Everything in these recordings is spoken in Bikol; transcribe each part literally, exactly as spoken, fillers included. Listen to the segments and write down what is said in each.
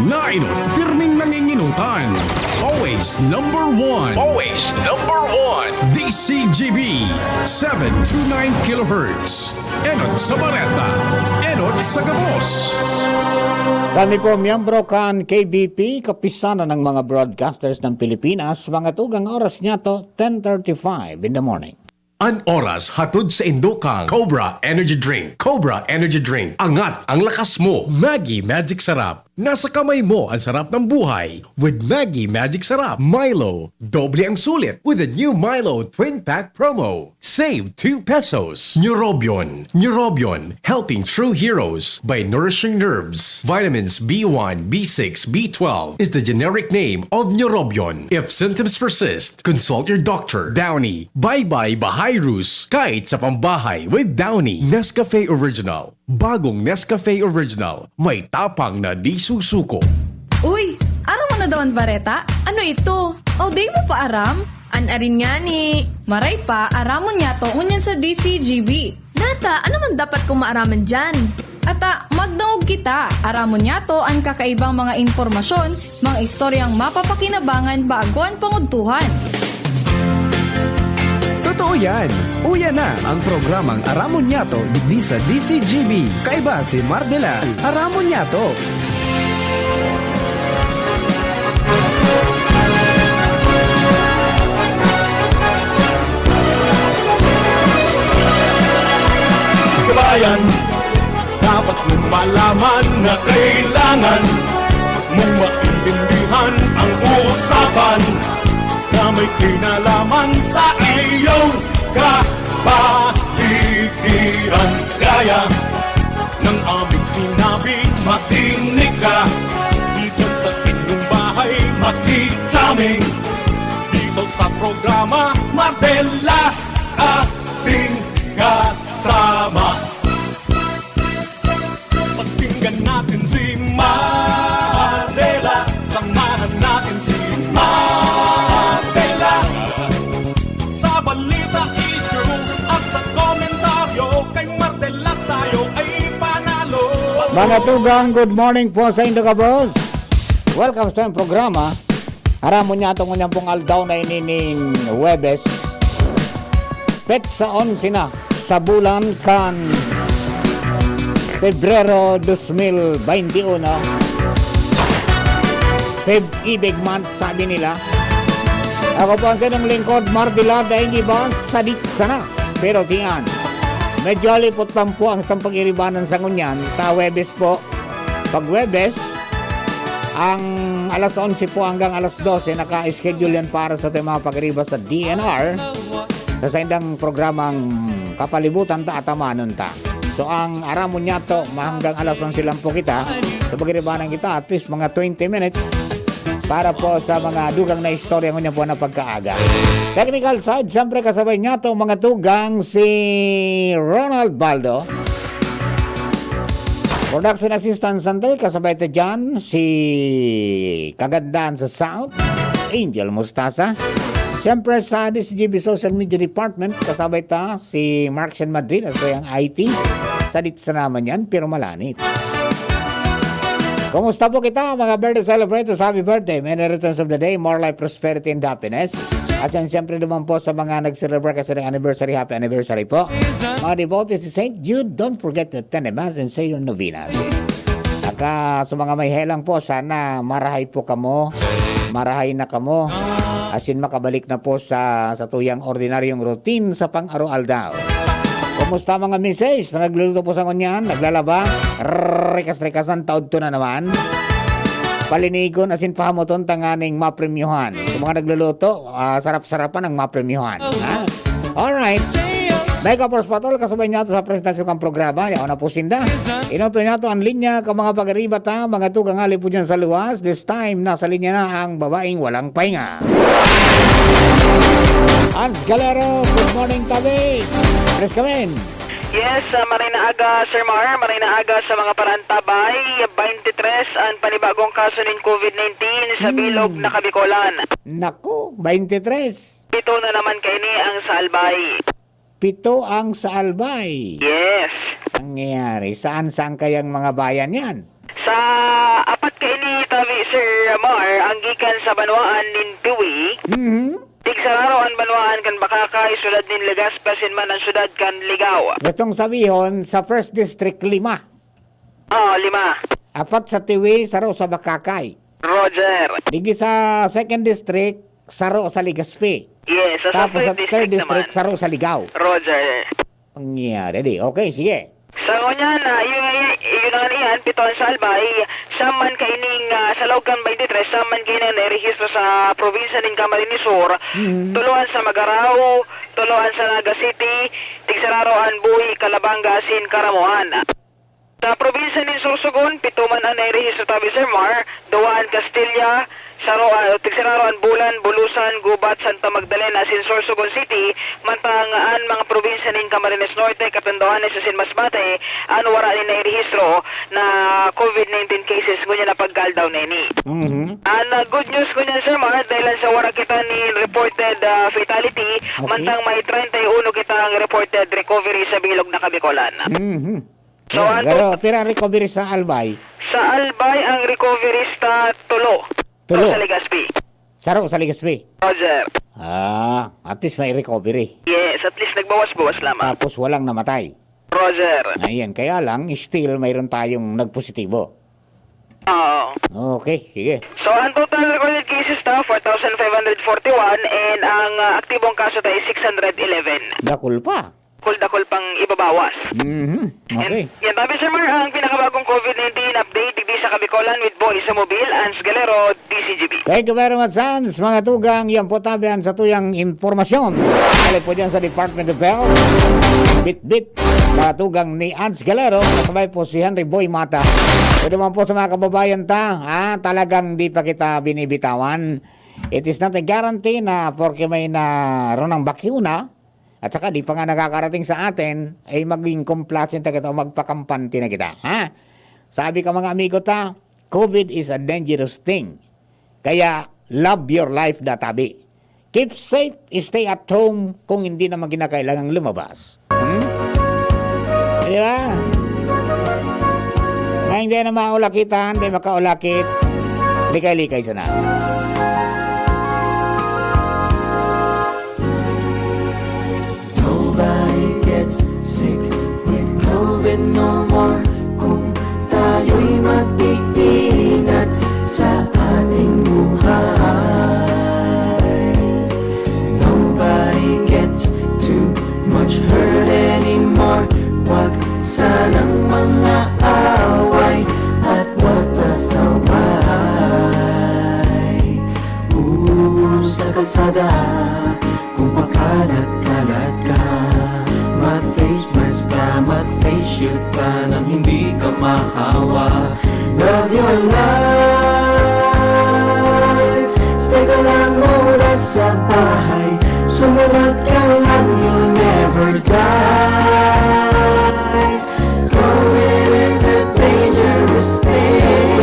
Nainot, pirming nanginginutan. Always number one. Always number one. D C G B, seven two nine kilohertz. Enot sa bareta, enot sa gabos. Kami po, miyembro kan K B P, Kapisanan ng mga Broadcasters ng Pilipinas. Mga tugang, oras niya to, ten thirty-five in the morning. An oras hatod sa indukan, Cobra Energy Drink. Cobra Energy Drink. Angat ang lakas mo. Maggi Magic Sarap. Nasa kamay mo ang sarap ng buhay with Maggi Magic Sarap. Milo, doble ang sulit with the new Milo Twin Pack Promo. Save two pesos. Neurobion. Neurobion, helping true heroes by nourishing nerves. Vitamins B one, B six, B twelve is the generic name of Neurobion. If symptoms persist, consult your doctor. Downy, bye-bye bahay rus. Kahit sa pambahay with Downy. Nescafe Original. Bagong Nescafe Original. May tapang na di susuko. Uy, aram mo na daw an bareta? Ano ito? O, di mo pa aram? An arin ngani. Maray pa, aramon niyato ngunyan sa D C G B. Nata, ano man dapat kong maaraman diyan? Ata, magdangog kita. Aramon niyato an kakaibang mga impormasyon, mga istoryang mapapakinabangan bago an pangudtuhan. Totoo yan. Uya na ang programang Aramon Niyato digdi sa D C G B. Kaiba si Mardela. Aramon Niyato. Kabayan, dapat mong malaman na kailangan mong maintindihan ang usapan na may kinalaman sa iyong kapaligiran. Kaya ng aming sinabi, makinig ka. Dito sa inyong bahay, makikita kami. Dito sa programa, Mardela, ating kasama. Pakinggan natin si Mardela. Samahan natin si Mardela. Sa balita, issue, at sa komentaryo, kay Mardela tayo ay panalo. Mga tugang, good morning po sa indo gabos. Welcome sa programa. Aramon niyato ngunyan pong aldaw na ini ning Huwebes. Petsa onse na sa bulan kan Pebrero dos mil veintiuno. Feb Ibig Month, sabi nila. Ako po ang sinong lingkod, Mardela, daing iba, sadit sana. Pero tiyan, medyo halipot lang po ang sitang pag-iribanan sa ngunyan, ta Huwebes po. Pag Huwebes, ang alas onse po hanggang alas dose, naka-schedule yan para sa ating mga pag-iriba sa D N R. Sa saindang programang Kapalibutan Ta, atamanon ta. So, ang aramon niyato, mahanggang alas onse lang po kita. So, pag-iribanan kita, at least mga twenty minutes para po sa mga dugang na istorya ngunyan po na pagkaaga. Technical side, siyempre kasabay niyato, mga tugang, si Ronald Baldo. Production Assistant Center, kasabay ta dyan, si Kagandahan sa Sound, Angel Mustasa. Siyempre sa D C G B Social Media Department, kasabay ta si Mark Shen Madrid, at kayang I T. Sadit sana man yan, pero malanit. Kumusta po kita, mga birthday celebrators? Happy birthday, many returns of the day, more life, prosperity, and happiness. At yan, siyempre naman po sa mga nag-celebrate kasi ng anniversary, happy anniversary po. Mga devotees ni Saint Jude, don't forget to attend the Mass and say your novena. Aka, sa mga may helang po, sana marahay po kamo, marahay na kamo. Asin makabalik na po sa, sa tuyang ordinaryong routine sa pang-araw-aldaw. Kumusta mga misis na nagluluto po sa ngunyan, naglalaba? Rikas-rikas ang taod to na naman. Palinigon asin pahamoton tanganing mapremyuhan. Sa mga nagluluto, ah, sarap-sarapan ang mapremyuhan. Ha? Alright. Mega Force Patrol, kasabay niyato sa presentasyon kang programa. Yaon na po sinda. Inuto niyato ang linya ka mga pag-ariba ta, mga tugang ali po dyan sa luwas. This time, nasa linya na ang babaeng walang pahinga. Hans Galero, good morning, tabi. Please come in. Yes, ah, maray na aga, Sir Mar, maray na aga sa mga paraantabay. Twenty-three an panibagong kaso nin COVID nineteen sa Hmm. bilog na Kabikolan. Naku, twenty-three. Pito na naman kaini ang sa Albay. Pito ang sa Albay. Yes. Nangyayari. Saan-saan kayang mga bayan yan? Sa apat kaini, ta, Sir Mar, ang gikan sa banwaan nin Piwi, Mhm. tigsararo an banwaan kan Bacacay, syudad nin Legazpi asin man an syudad kan Ligao. Gustong sabihon, sa first district, lima. Oo, lima. Apat sa Tiwi, saro sa Bacacay. Roger. Digdi sa second district, saro sa Legazpi. Yes, sa Tapos sa third district, saro sa Ligao. Roger. Pangyayari di. Okay, sige. Sa ngunyan, ah, yun, yun na nga niyan, pito an sa Albay, siya man kaining, ah, sa laog kan twenty-three, siya man kaining nairehistro sa probinsya nin Camarines Sur, Mhm. tulo an sa Magarao, tulo an sa Naga City, tigsararo an Buhi, Calabanga, asin Caramoan. Sa probinsya nin Sorsogon, pito man an nairehistro tabi, Sir Mar, duwa an Castilla, saro, ah, tigsararo an Bulan, Bulusan, Gubat, Santa Magdalena, asin Sorsogon City, mantang an mga probinsya nin Camarines Norte, Catanduanes, asin Masbate, an wara nin nairehistro na covid nineteen cases ngunyan na pagkaaldaw na ini. Mhm. An, ah, good news ngunyan, Sir Mar, dahil sa wara kita nin reported, ah, fatality, Okay. mantang may treinta y uno kitang reported recovery sa bilog na Kabikolan. Mhm. So, Yan, ano? Pero pira recovery sa Albay? Sa Albay, ang recovery sa tulo. Tulo? Sa Legazpi. Saro sa Legazpi? Roger. Ah, at least may recovery. Yes, at least nagbawas-bawas lamang. Tapos walang namatay. Roger. Ayan, kaya lang, still mayroon tayong nagpositibo. Oo. Okay, sige. So, ang total recorded cases ta, four thousand five hundred forty-one, and ang, ah, aktibong kaso ta is six hundred eleven. Dakul pa. Dakul-dakul pang ibabawas. Mhm. Okay. Yan, yan tabi, Sir Mar, ang pinakabagong covid nineteen update digdi sa Kabikolan with Boy Samubil, Ans Galero, D C G B. Thank you very much, Ans. Mga tugang, yan po tabi an satuyang impormasyon. Galing po dyan sa Department of Health. Bitbit. Mga tugang ni Ans Galero, kasabay po si Henry Boy Mata. Pwede naman po sa mga kababayan ta, ha? Talagang di pa kita binibitawan. It is not a guarantee na porke may naroon ng bakuna, at saka di pa nga nakakarating sa atin, ay maging complacent na kita o magpakampante na kita, ha? Sabi ka, mga amigo ta, covid is a dangerous thing. Kaya, love your life, databi. Keep safe, stay at home kung hindi naman kinakailangang lumabas. Hmm? Di ba? Nga hindi na maulakitan, di makaulakit, likay-likay sana. Nobody gets sick with covid no more. Kung tayo'y mag-iingat sa ating buhay, nobody gets too much hurt anymore. Wag sanang mga away at wag pasaway. Uus sa kalsada, kung pakalat-kalat ka, mag-face mask ka, mag-face shield ka nang hindi ka mahawa. Love your life, stay ka lang muna sa bahay. Sumunod ka lang, you'll never die. Covid is a dangerous thing.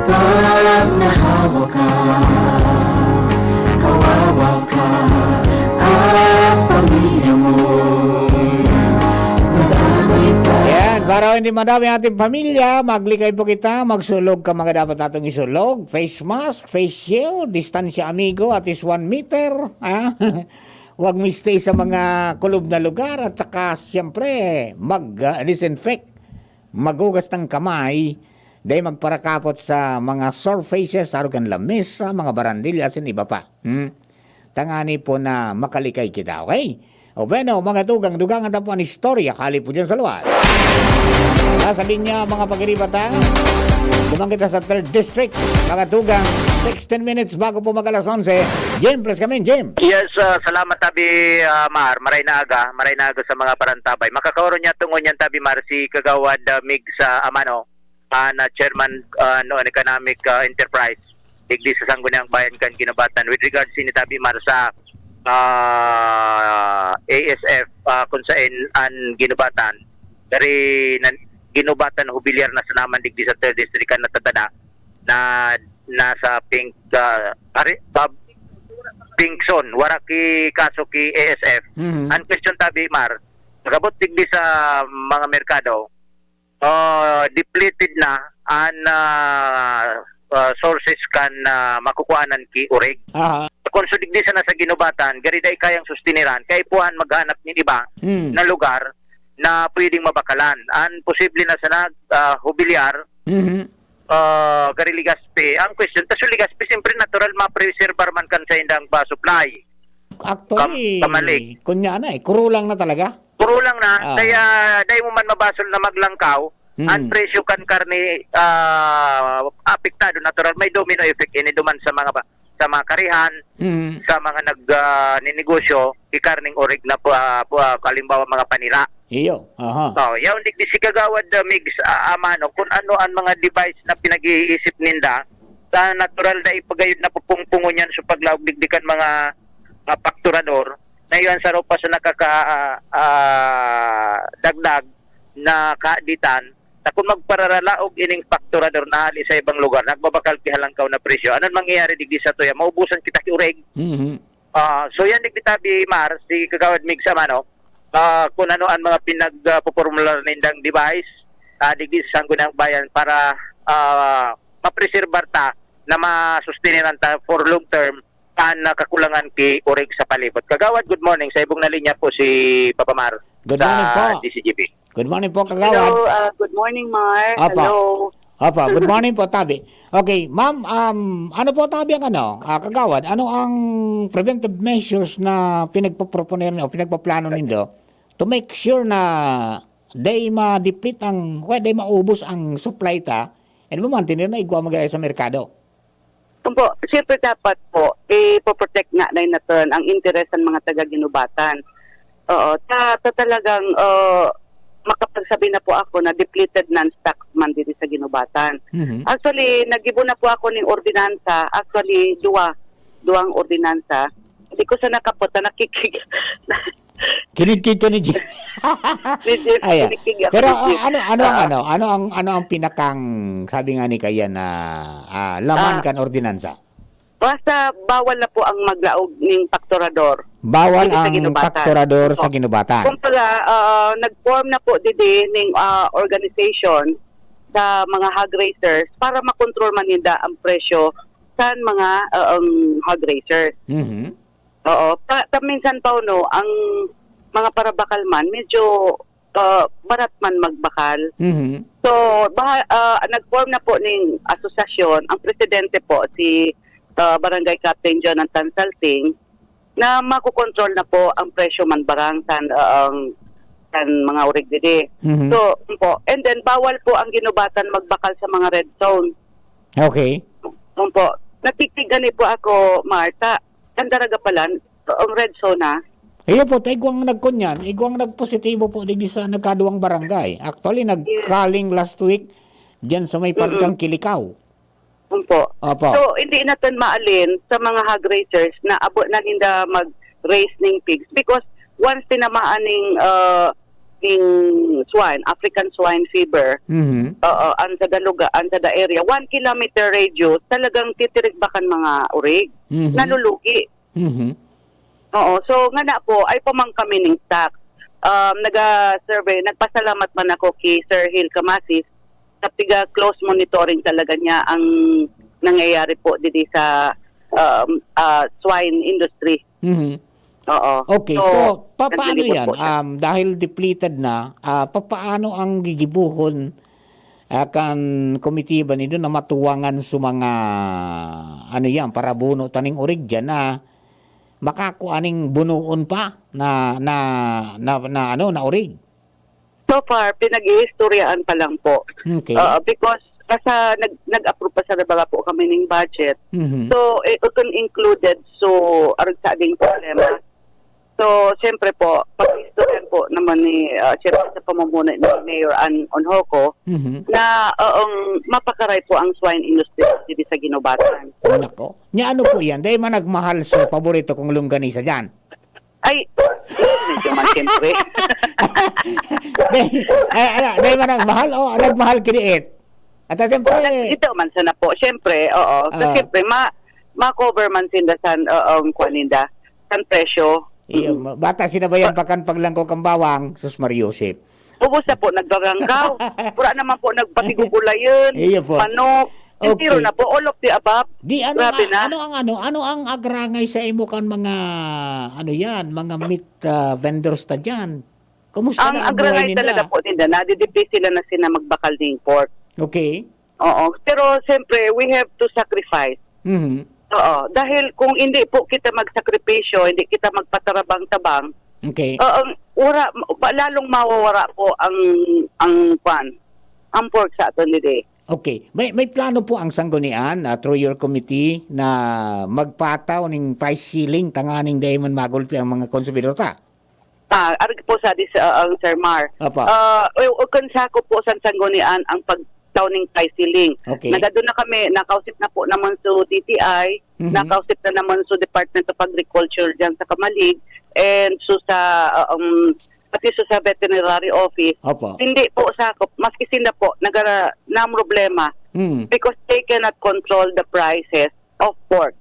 Pag nahawa ka, kawawa ka, at pamilya mo, madami pa. Yan, para hindi madami ating pamilya, maglikay po kita, magsulog ka mga dapat natong isulog, face mask, face shield, distansya amigo, at least one meter, ha? Huwag mo stay sa mga kulob na lugar at saka siyempre mag, ah, disinfect, maghugas ng kamay, dahil magparakapot sa mga surfaces, arog kan lamesa, mga barandilya, asin iba pa. Hmm? Tangani po na makalikay kita, okay? O bueno, mga tugang, dugangan ta po an istorya, hali po dyan sa luwas. Nasa linya, mga pagiribata. Duman kita sa third district, mga tugang, sixteen minutes bago po mag alas onse. Jim, please come in, Jim. Yes, ah, salamat, Tabi, ah, Mar. Maray na aga. Maray na aga sa mga parantabay. Makakaoron niya tungo niyan, Tabi Mar, si Kagawad, ah, Mig sa Amano, ah, na chairman, ah, noon Economic, ah, Enterprise, digdi sa Sangguniang Bayan kan Ginubatan. With regards ini, Tabi Mar, sa, ah, A S F, ah, kung saan an Ginubatan, dari nan-, Ginubatan Hubilyar na sanaman digdi sa third district kan natatada na nasa pink, ah, ari, ah, pink zone, wara ki kaso ki A S F. Mhm. Ang question, Tabi Mar, pag-abot digdi sa mga merkado, ah, depleted na an, ah, ah, sources kan, ah, makukuanan ki urig. Aha. Kung so digdi sana sa ginubatan, gari dai kayang sustiniran, kaipuhan maghanap nin iba Mm. na lugar na pwedeng mabakalan. An posible na sana, ah, Jubiliar, Mhm. ah, gari Legazpi. Ang question, ta so Legazpi, siyempre natural, mapreserbar man kan saindang ba supply. Actually, Kam-, kamalik. kunya na eh, kurulang na talaga. Kurulang na, Ah. kaya dai mo man mabasol na maglangkaw, Mm. ang presyo kan karne, ah, apektado, natural, may domino effect ini duman sa mga ba-, sa mga karihan, Mm. sa mga nag, ah, ninegosyo, ki karneng urig na pu-, ah, pu-, ah, halimbawa, mga panira. Iyo, aha. Oh, yaon digdi si Kagawad, ah, Migs, ah, Amano, kung ano ang mga device na pinag-iisip ninda, sa natural na ipagayod na pupungpungon yan sa paglaog digdi kan mga, mga pakturador, na iyan sa rupa sa nakaka-, ah, ah, dagdag na kaaditan, na kung magpararalaog ining pakturador na hali sa ibang lugar, nagbabakal ki halangkaw na presyo, anong mangyayari digdi sa tuya? Maubusan kita ki urig. Mhm. Ah, so yan, digdi tabi, Mar, si Kagawad Mig sa mano, ah, kung ano ang mga pinag, ah, pupormular nindang device, ah, digdi sa Sangguniang Bayan para, ah, mapreserbar ta na masustiniran ta for long term an, ah, kakulangan ki urig sa palibot. Kagawad, good morning. Sa ibong na linya po si Papa Mar Good sa morning po. D C G B. Good morning po, Kagawad. Hello, ah, good morning, Mar. Apa. Hello. Apa, good morning po, Tabi. Okay, ma'am, um, ano po, Tabi, ang ano, ah, Kagawad, ano ang preventive measures na pinagpoproponer o pinagpaplano nindo to make sure na dai ma-deplete ang, kaya dai maubos ang supply ta, and mo man, tinira na igwa magay sa merkado? Opo, siyempre dapat po, ipo-protect nga na natin ang interes ng mga taga-Ginubatan. Oo, ta, ta talagang, uh, makapagsabi na po ako na depleted na ang stocks man dito sa Ginubatan. Mhm. Actually, nagibo na po ako ng ordinansa. Actually, duwa. Duwang ordinansa. Hindi ko sa nakapot na nakikig. Kinikig ka ni Jeff. Ni Jeff, Ayan. Kinikig ako Pero, ni Jeff. ah, ano, ano ang Ah. ano? Ano ang, ano ang pinakang, sabi nga ni Kayan na, ah, laman Ah. kan ordinansa? Basta bawal na po ang maglaog ning pakturador Bawal dito sa ang Ginubatan. pakturador sa Opo. Ginubatan. Kumbaga, ah, nag-form na po didi ning, ah, organization sa mga hog raisers para makontrol man ninda ang presyo sa mga, ah, ang hog raisers. Mhm. Oo. Pa, ta, minsan pa, no, ang mga parabakal man, medyo, ah, barat man magbakal. Mhm. So, baha-, ah, nag-form na po ning asosasyon. Ang presidente po, si, ah, Barangay Captain Jonathan Salting, na makokontrol na po ang presyo man barang san, ah, ang, san mga urig didi. Mhm. So, yun po. And then, bawal po ang Ginubatan magbakal sa mga red zone. Okay. Yun po. Natigtigani po ako, Marta. Ang daraga pala, ang red zone na. Iyo po, ta igwang nagkunyan, igwang nagpositibo po digdi sa nagkaduwang barangay. Actually, Yes. nagkaling last week, diyan sa may Mm-mm. Parkang Kilikaw. Opo. Opo. So, hindi natin maalin sa mga hog raisers na abo na ninda mag-raise ning pigs because once tinamaan ning, ah, ning swine, African swine fever, Mhm. oo, ang sa daluga, ang sa da area, one kilometer radius, talagang titirigbakan mga urig. Mhm. Nalulugi. Mhm. Oo. So, ngana po, ay pa man kami ning stock. Um, naga-survey, nagpasalamat man ako kay Sir Hil Camasis sa piga close monitoring talaga niya ang nangyayari po didi sa, um, ah, swine industry. Mhm. Oo. Okay, So, so, pa-, paano naglilibot yan? po siya. Um, dahil depleted na, ah, papaano ang gigibuhon, ah, kan komitiba nindo na matuwangan sa mga, ano yan, parabuno taning urig dyan na makakua ning bunoon pa na, na, na, na, ano, na urig? So far, pinag-iistoryaan pa lang po. Okay. Oo, because nasa, nag-, nag-approve pa sana baga po kami ning budget. Mhm. So, eh, ito included, so, arog sa ating problema. So, siyempre po, pag-istoryahan po naman ni, ah, siyempre sa pamumuno ni Mayor Ann Onhoco, Mhm. na, oong, mapakaray po ang swine industry dito sa Ginubatan. Nako. Nya ano po yan? Dahil man nagmahal sa paborito kong longganisa dyan. Ay, medyo man, siyempre. Dahil, ay, ala, dahil man nagmahal, o, nagmahal kiniit. At, ah, siyempre, Nag-, ito man sana po, siyempre, oo. So, Ah. siyempre, ma-, ma-cover man sinda san, oo, ang kuwan ninda, san presyo. Iyo, Mm. ma-, bata sinabayan Pa- pa kan paglangko kan bawang, sus, Mario Joseph. Ubos na po, nagrarangkaw. Wala naman po nagpatigugulayan, Iyo po. manok. Entero Okay. na po, all of the above. Di ano Grabe nga, na. ano ang ano, ano ang agrangay sa imo kan mga, ano yan, mga meat, ah, vendors ta diyan? Kumusta Ang na ang buhay agrangay ninda? talaga po ninda, nadidipis sila na sila magbakal ning pork. Okay. Oo. Pero siyempre, we have to sacrifice. Mhm. Oo. Dahil kung hindi po kita magsakripisyo, hindi kita magpatarabang-tabang, Okay. oo, wala, ma-, lalong mawawara po ang, ang kwan, ang pork sa aton diri. Okay. May, may plano po ang Sanggunian, ah, through your committee na magpataw ning price ceiling tanganing dai man magulpi ang mga konsumidor ta? Ah, arog po sa dis-, ah, ang Sir Mar. Apa. Ah, o, o, kan sakop po sa Sanggunian ang pagtaw ning price ceiling. Okay. Nagado na kami, nakausap na po naman sa D T I, Mhm. nakausap na naman sa Department of Agriculture diyan sa Camalig, and so sa, ah, um, pati so sa veterinary office. Opo. Hindi po sakop, maski sila po, nagara-, na problema Mm. because they cannot control the prices of pork.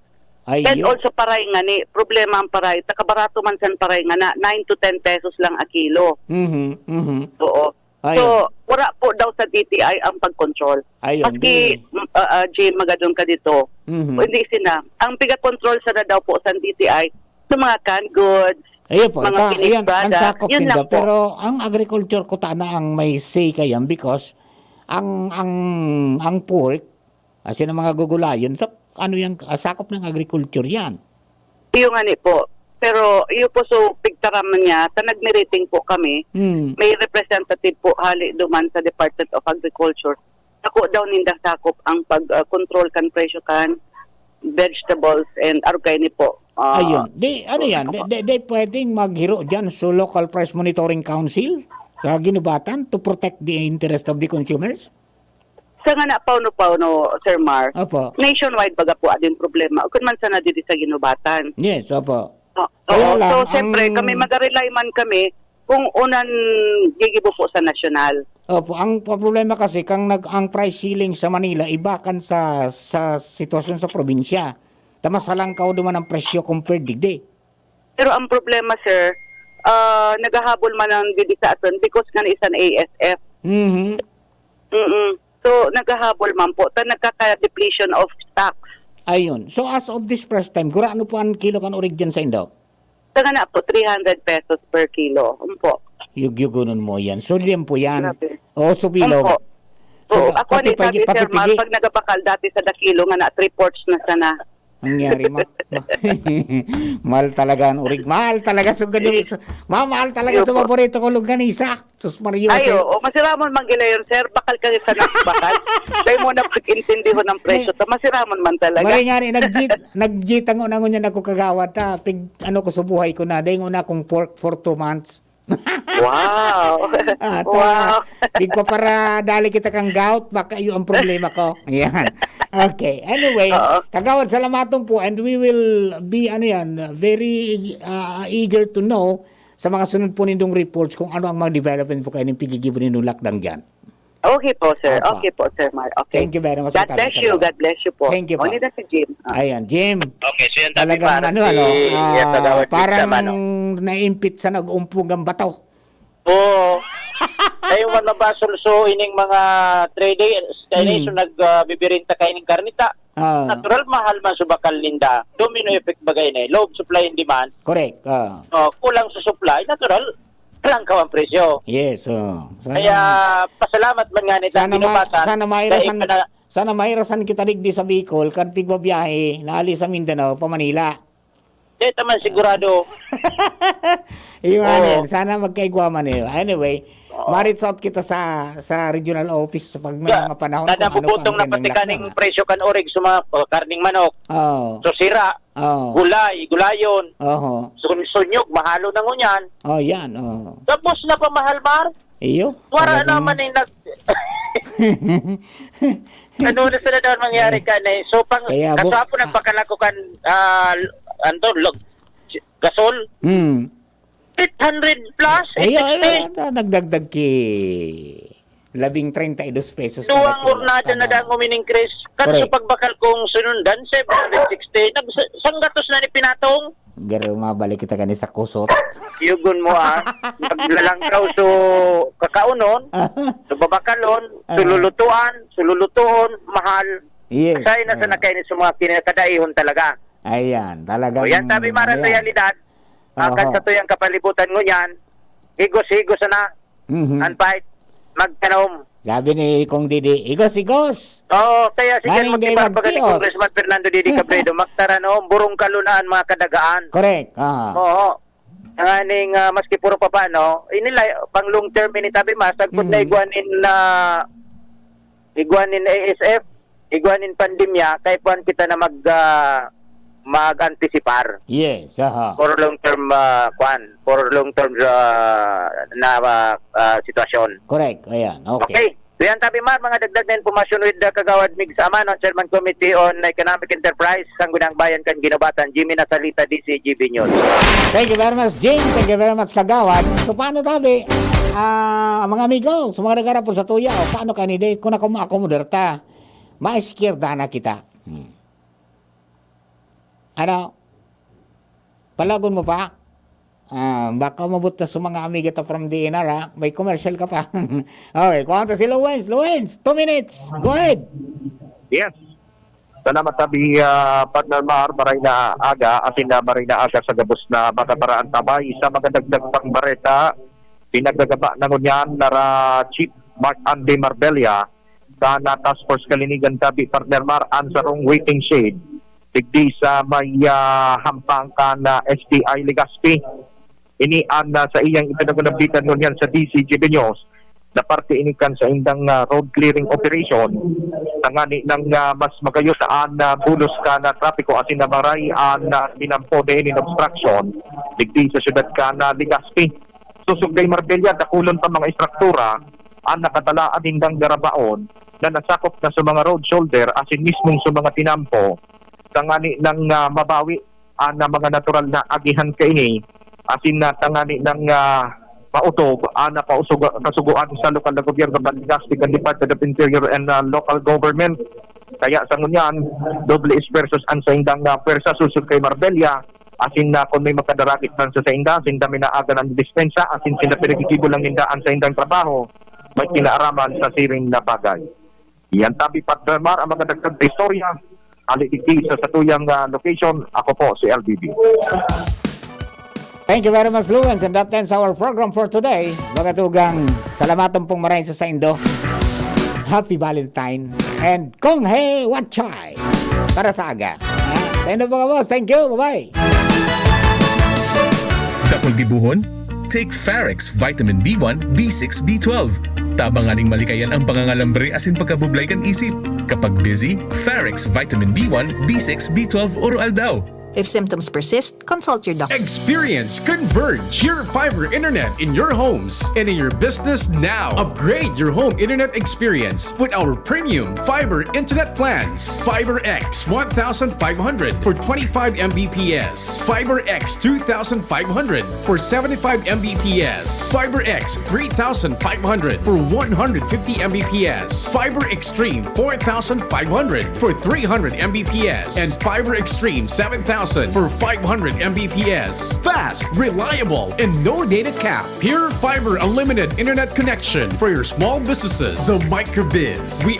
Ay, And yun. also paray ngani, problema ang paray. Takabarato man san paray nga na, nine to ten pesos lang a kilo. Mhm, mhm. Oo. Ayun. So, wala po daw sa D T I ang pag-control. Ayun, Maski, di. mm, ah, ah, Jim, magadon ka dito. Mhm. Hindi sila. Ang piga-control sana daw po sa D T I, sa mga canned goods, Ayun po, mga ita-, finished ayan, ang product, sakop yun ninda. lang po. Pero ang agriculture ko tana ang may say kayan because ang, ang, ang pork, asin ang mga gugulayan, sa, ano yan, ah, sakop ng agriculture yan. Iyo ngani po. Pero iyo po, so, pigtaram niya, ta nagmi-meeting po kami, Hmm. may representative po hali duman sa Department of Agriculture. Ako daw ninda sakop ang pag, ah, control kan presyo kan vegetables and arog kaini po. Ah, Ayun. Di, ano so, yan? ako Di, po. di, di pwedeng maghiro dyan sa Local Price Monitoring Council sa Guinobatan to protect the interest of the consumers? Sa nga na, pauno-pauno, Sir Mar, Opo. nationwide baga po ading problema. Kun man sana didi sa Guinobatan. Yes, opo. O-, Kaya oo. lang, So, siyempre, ang kami, maga-rely man kami kung unan gigibo po sa nasyonal. Opo, ang problema kasi, kang nag-, ang price ceiling sa Manila, iba kan sa, sa sitwasyon sa probinsya. Ta mas halangkaw duman ang presyo compared digdi. Pero ang problema, sir, ah, naghahabol man ang didi sa aton because nga ni isan A S F. Mhm. Mm-mm. So, naghahabol man po. Ta nagkaka-depletion of stock. Ayun. So, as of this first time, gurano po ang kilo kan orig dyan sa indo? Sa nga na po, three hundred pesos per kilo. Umpo. Yugyugunon mo yan. So, liyan po yan. Grabe. O, subilog. Umpo. So, Oo, ako pati ni pagi-, sabi, pati Sir Mar, pigi. Pag nagabakal dati sa dakilo, nga na three-fourths na sana. Nangyari, ma-, ma-, mahal talaga ang orig. Mahal talaga sa ganyan. Eh, Ma-, mahal talaga yun sa po. Paborito ko, longganisa. Sus, Mario, Ay, sir. Oo. Masiramon man gila yun, sir. Bakal ka sa nagbakal. Dahil mo na pag-intindihon ng presyo. May Ta masiramon man talaga. Maray nga ni, nag-G-, nag-G tango na ngunyan ako kagawad, ha. Tig-, ano ko, subuhay ko na. Dahil una akong pork for two months. Wow. Ah, ta, Wow. Di pa para dali kita kang gout, baka iyo ang problema ko. Ayan. Okay. Anyway, Oo. Kagawad, salamaton po, and we will be, ano yan, very, ah, eager to know sa mga sunod po nindong reports kung ano ang mga development po kayo ng pigigibo nindong lakdang dyan. Okay po, sir. Opo. Okay po, Sir Mar. Okay. Thank you very much, God bless you. Kagawad. God bless you po. Thank you po. Only na si Jim. Ah. Ayan, Jim. Okay, so yan, Talagang Mar, ano, si, ano, ah, yes, Kagawad Jim parang naman, no? Naimpit sa nag-umpog ang bato. Oo. Kayo man mabasol, so, ining mga three days, kaya Hmm. so nag, ah, bibirinta kayo ng karnita. Ah. Natural, mahal man subakal ninda. Domino effect bagay na eh. Low supply and demand. Correct. Ah. Oh, kulang sa supply, natural, halangkaw ang presyo. Yes, oh. Sana Kaya, pasalamat man nga nito ang sana ma-, Guinobatan. Sana mairasan, Dahil ka na sana mairasan kita digdi sa Bicol, kan pigbabiyahe, naali sa Mindanao, pa Manila. Di, taman sigurado. Iyo nga Oo. Yan. Sana magkaigwa man iyo. Anyway, Oo. ma-reach out kita sa, sa regional office sa pag may Sa, mga panahon kung ano pa ang nabubutong na sending pati kaning lakdang. Presyo kan orig sa mga, oh, karning manok. Oo. So, sira, Oo. gulay, gulayon. Oho. Sun-, sunyog, mahalo na ngunyan. Oh, yan. Oh. Tapos na pa, mahal, Mar? Iyo. Wala Talagang naman eh, nag-, Ano na sila daw mangyari ka na eh. So, pang, Kaya bu-, kaso apo ah. nagpakalakukan, ah, anto, log-, gasol? Hmm. Eight hundred plus, Ay, ay, eight sixty. Ay, ay, nagdagdag ki labing treinta y dos pesos na Duwang kilo. Hornada na Tama. Dang umining, Chris. Kan Correct. Sa pagbakal kong sunundan, seven hundred sixty. Nag-, sanggatos na ni pinatong. Garo, mabalik kita kani sa kusot. Yugon mo, ah. Naglalangkaw, so, kakaonon, so, babakalon, so, Ah. lulutuan, so, lulutuon, mahal. Yes. Asay na sa Ah. nakaini sa mga kinakadaihon talaga. Ayan, talagang O, yan, sabi, Mara, ayan. realidad. Akan Oho. sa tuyang kapalibutan ngunyan, higos-higos na, Mhm. an fight, magtanom. Sabi ni Kong Didi, "Igos, igos!" Oo, kaya sige, Maning magkibarbaga ni Daylag Tios. Congressman Fernando Didi Cabredo, magtaranom, burong kalunaan, mga kadagaan. Correct, ah. Oo. Nganing, ah, maski puro pa paano, inila, pang long term ini tabi mas, sagkod na Mhm. igwa nin, ah, igwa nin A S F, igwa nin pandemya, kay puwan kita na mag, ah, mag-antisipar. Yes, aha. For long term, ah, kwan, for long term, ah, na, ah, ah, sitwasyon. Correct, ayan, okay. Okay. Yan, tabi, Mar, mga dagdag na impormasyon with the Kagawad Mig sa Amanon, Chairman Committee on Economic Enterprise, Sangguniang Bayan kan Ginobatan, Jimmy Nasalita, D C G B News. Thank you very much, Jim. Thank you very much, Kagawad. So, paano, tabi? Ah, mga amigo, sa mga nagharapon sa tuya, o paano ka ni Day? Kung ako maakomodar ta, maiskirda na kita. Hmm. Ano? Palagon mo pa? Ah, baka umabot na sa mga amiga ta from D N R, ha? May commercial ka pa. Okay, kuha ta si Luwens. Luwens, two minutes. Go ahead. Yes. Salamat, tabi, ah, partner Mar, maray na aga, asin na maray na aga sa gabos na mga baraan tabay. Sa mga dagdag pang bareta, pinaggagaba na ngunyan nara Chief Mark Andy Marbella, sa na Task Force Kalinigan, tabi, partner Mar, an sarong waiting shed digdi sa may, ah, hampang kan, ah, S T I Legazpi. Ini an, ah, sa iyang ipinagunambitan ngunyan sa D C G B News na parte ini kan saindang, ah, road clearing operation. Tangani nang, ah, mas magayo ta an, ah, bulos kan, ah, trapiko asin na maray an, ah, tinampo na ini obstruction digdi sa syudad kan, ah, Legazpi. Sosog kay Marbella, dakulon pa mga estruktura an nakatalaan nindang garabaon na nasakop na sa mga road shoulder asin mismong sa mga tinampo, tangani nang, ah, mabawi an, ah, mga natural na agihan kaini, asin na tangani nang, ah, maotob an, ah, pausug-, kasugoan sa lokal na gobyerno, kan Legazpi, kan Department of Interior and, ah, Local Government. Kaya sa ngunyan, doble esfuerzos an saindang, ah, pwersa sosog kay Marbella, asin na kun may makadarakit man sa sainda, sinda minaaga an dispensa, asin sinda pinaggigibo lang ninda an saindang trabaho, may kinaaraman sa siring na bagay. Iyan tabi, partner Mar, ang mga dagdag na istorya. Ali digdi sa satuyang, ah, location, ako po si L B B. Thank you very much, Luwens, and that ends our program for today. Mga tugang, salamaton pong maray sa saindo. Happy Valentine. And Kong He Watchay para sa aga. Ha? Saindo, mga boss. Thank you. Bye-bye. Dakul gibohon? Take Farex Vitamin B one, B six, B twelve. Tabang nganing malikayan ang pangangalambre asin pagkabublay kan isip. Kapag busy, Farex Vitamin B one, B six, B twelve oro-aldaw. If symptoms persist, consult your doctor. Experience Converge, your fiber internet in your homes and in your business now. Upgrade your home internet experience with our premium fiber internet plans. Fiber X one thousand five hundred for twenty-five M B P S. Fiber X two thousand five hundred for seventy-five M B P S. Fiber X three thousand five hundred for one hundred fifty M B P S. Fiber Extreme four thousand five hundred for three hundred M B P S. And Fiber Extreme seven thousand for five hundred M B P S. Fast, reliable, and no data cap. Pure Fiber Unlimited Internet Connection for your small businesses. The Microbiz. We